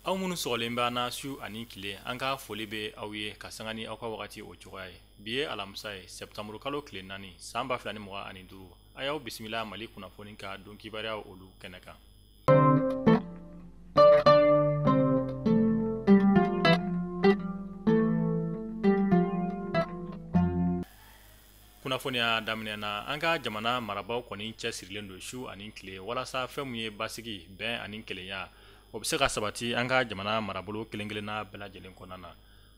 Aw minnu sɔgɔlen b'an na su ani tile, an ka foli bɛ aw ye ka sanga ni aw ka wagati o cogoya ye. Bi ye alamisa ye, sɛtanburukalo kalo tile 4, san 2025. A y'aw bisimila Mali kunnafoni ka don kibaruyaw olu kɛnɛ kan. Kunnafoniya daminɛ na, an ka jamana marabaaw kɔni cɛsirilen don su ani tile walasa fɛn min ye basigi, bɛn ani kelenya, o bɛ se ka sabati an ka jamana marabolo kelen-kelenna bɛɛ lajɛlen kɔnɔna na.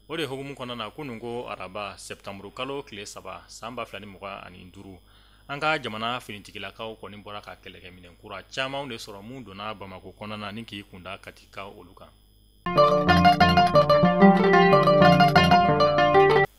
O de hukumu kɔnɔna na, kunun ko araba sɛtanburukalo kalo tile 3, san 2025, an ka jamana finitigilakaw kɔni bɔra ka kɛlɛkɛminɛn kura camanw de sɔrɔ mun donna Bamakɔ kɔnɔna na ni k'i kunda Katikaw olu kan.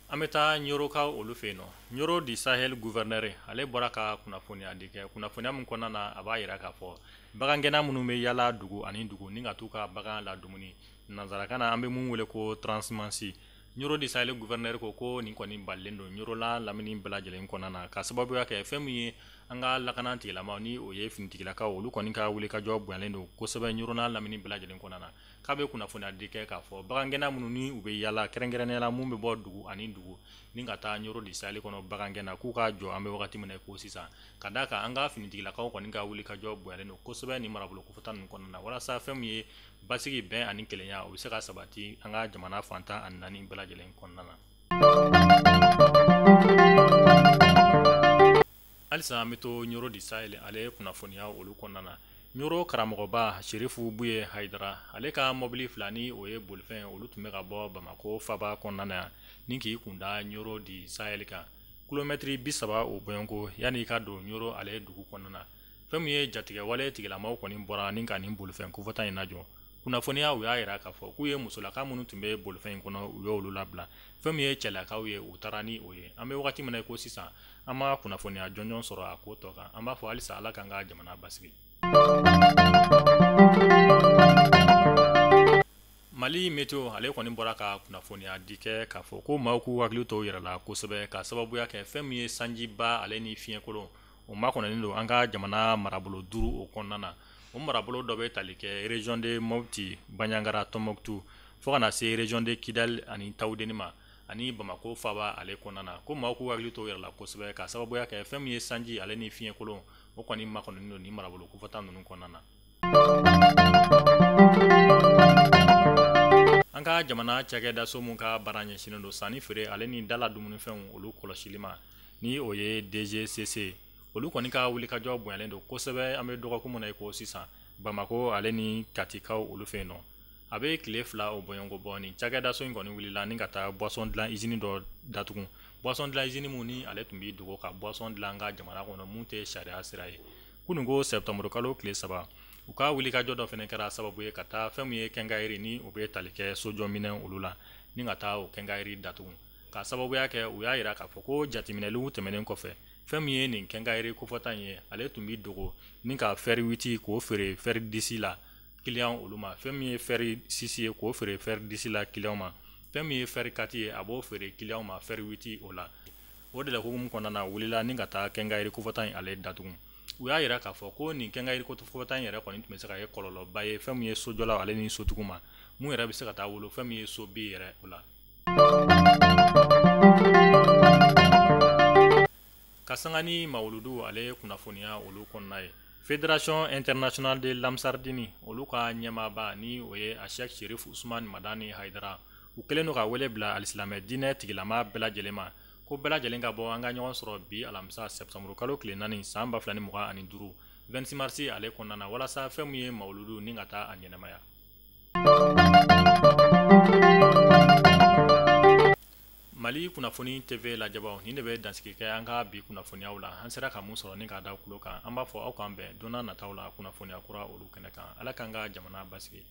An bɛ taa Ɲorokaw olu fɛ yen nɔ. Ɲoro du Sahel gouverneur ale bɔra ka kunnafoniya di kɛ, kunnafoniya min kɔnɔna na a b'a jira k'a fɔ bagangɛnna minnu bɛ yala dugu ani dugu ni ka t'u ka bagan ladumuni, nansarakan na an bɛ mun wele ko transhumance. Ɲoro du Sahel gouverneur ko ko nin kɔni balilen don Ɲoro n'a lamini bɛɛ lajɛlen kɔnɔna na, ka sababuya kɛ fɛn min ye an ka lakana tigilamaw ni o ye finitigilakaw, olu kɔni ka wulikajɔ bonyalen don kosɛbɛ Ɲoro n'a lamini bɛɛ lajɛlen kɔnɔna na. K'a bɛ kunnafoniya di kɛ k'a fɔ bagangɛnna minnu ni u bɛ yala kɛrɛnkɛrɛnnenya la mun bɛ bɔ dugu ani dugu ni ka taa Ɲoro du Sahel kɔnɔ bagangɛn na, k'u ka jɔ an bɛ wagati min na ko sisan, ka d'a kan an ka finitigilakaw kɔni ka wulikajɔ bonyalen don kosɛbɛ ni marabolo kofɔta ninnu kɔnɔna na, walasa fɛn min ye basigi, bɛn ani kelenya, o bɛ se ka sabati an ka jamana fan 14 bɛɛ lajɛlen kɔnɔna na. Halisa an bɛ to Ɲoro du Sahel ale kunnafoniya olu kɔnɔna na. Ɲoro karamɔgɔba Serifu Buye Hayidara, ale ka mɔbili fila ni o ye bolifɛn, olu tun bɛ ka bɔ Bamakɔ faba kɔnɔna na yan ni k'i kunda Ɲoro du Sahel kan, kilomɛtiri 30 o bɔɲɔgɔnko yanni i ka don Ɲoro ale dugu kɔnɔna na. Fɛn min ye jatigɛwale tigilamaw kɔni bɔra ni ka nin bolifɛn kofɔta in lajɔ. Kunnafoniya u y'a jira k'a fɔ k'u ye musolaka minnu tun bɛ bolifɛn in kɔnɔ, u y'olu labila. Fɛn min ye cɛlakaw ye, u taara ni o ye. An bɛ wagati min na i ko sisan, an ma kunnafoniya jɔnjɔn sɔrɔ a ko tɔ kan. An b'a fɔ halisa Ala k'an ka jamana basigi. Mali météo ale kɔni bɔra ka kunnafoniya di kɛ k'a fɔ ko maaw k'u hakili to u yɛrɛ la kosɛbɛ, ka sababuya kɛ fɛn min ye sanjiba ale ni fiɲɛkolon, o makɔnɔnen don an ka jamana marabolo 5 o kɔnɔna na. O marabolo dɔ bɛ tali kɛ région de Mopti, Bandiagara, Tombouctou, fo ka na se région de Kidal ani Tawudeni ma ani Bamakɔ faba ale kɔnɔna na. Ko maaw k'u hakili to u yɛrɛ la kosɛbɛ, ka sababuya kɛ fɛn min ye sanji ale ni fiɲɛkolon, o kɔni makɔnɔnen don nin marabolo kofɔta ninnu kɔnɔna na. An ka jamana cakɛdaso min ka baara ɲɛsinnen don sanni feere ale ni dala dumunifɛnw olu kɔlɔsili ma, ni o ye DGCC, olu kɔni ka wulikajɔ bonyalen don kosɛbɛ an bɛ dɔgɔkun min na i ko sisan Bamakɔ ale ni Katikaw olu fɛ yen nɔ. A bɛ tile 2 o bɔɲɔgɔnko bɔ, nin cakɛdaso in kɔni wulila ni ka taa boisson dilan usine dɔ datugu. Boisson dilan usine mun ni ale tun b'i dogo ka boisson dilan an ka jamana kɔnɔ mun tɛ sariya sira ye. Kunun ko sɛtanburukalo kalo tile 3, u ka wulikajɔ dɔ fana kɛra sababu ye ka taa fɛn min ye quincaillerie ni o bɛ tali kɛ sojɔminɛn olu la, ni ka taa o quincaillerie datugu, ka sababuya kɛ u y'a jira k'a fɔ ko jateminɛliw tɛmɛnen kɔfɛ, fɛn min ye nin quincaillerie kofɔta in ye, ale tun b'i dogo ni ka fer 8 k'o feere fer 10 la client olu ma, fɛn min ye fer 6 ye k'o feere fer 10 la client ma, fɛn min ye fer 4 ye a b'o feere client ma fer 8 o la. O de la hukumu kɔnɔna na, wulila ni ka taa quincaillerie kofɔta in ale datugu. U y'a jira k'a fɔ ko nin quincaillerie kofɔta in yɛrɛ kɔni tun bɛ se ka kɛ kɔlɔlɔba ye fɛn min ye sojɔlaw ale ni sotigiw ma, mun yɛrɛ bɛ se ka taa wolo fɛn min ye so bin yɛrɛ o la. Ka sanga ni mawuludu ale kunnafoniya olu kɔnɔna ye, Fédération internationale de Lamsardini olu ka ɲɛmaaba ni o ye a Cheikh Chérif Ousmane Madani Haidara, u kɛlen don ka wele bila alisilamɛ diinɛ tigilama bɛɛ lajɛlen ma, ko bɛɛ lajɛlen ka bɔ an ka ɲɔgɔn sɔrɔ bi alamisa sɛtanburukalo kalo tile 4 san 2025, 26 mars ale kɔnɔna na, walasa fɛn min ye mawuludu ni ka taa a ɲɛnamaya. Mali kunnafoni TV lajɛbaw, nin de bɛ dansigi kɛ an ka bi kunnafoniyaw la. An sera ka mun sɔrɔ ni k'a da tulo kan, an b'a fɔ aw k'an bɛn don nataw la kunnafoniya kura olu kɛnɛ kan. Ala k'an ka jamana basigi.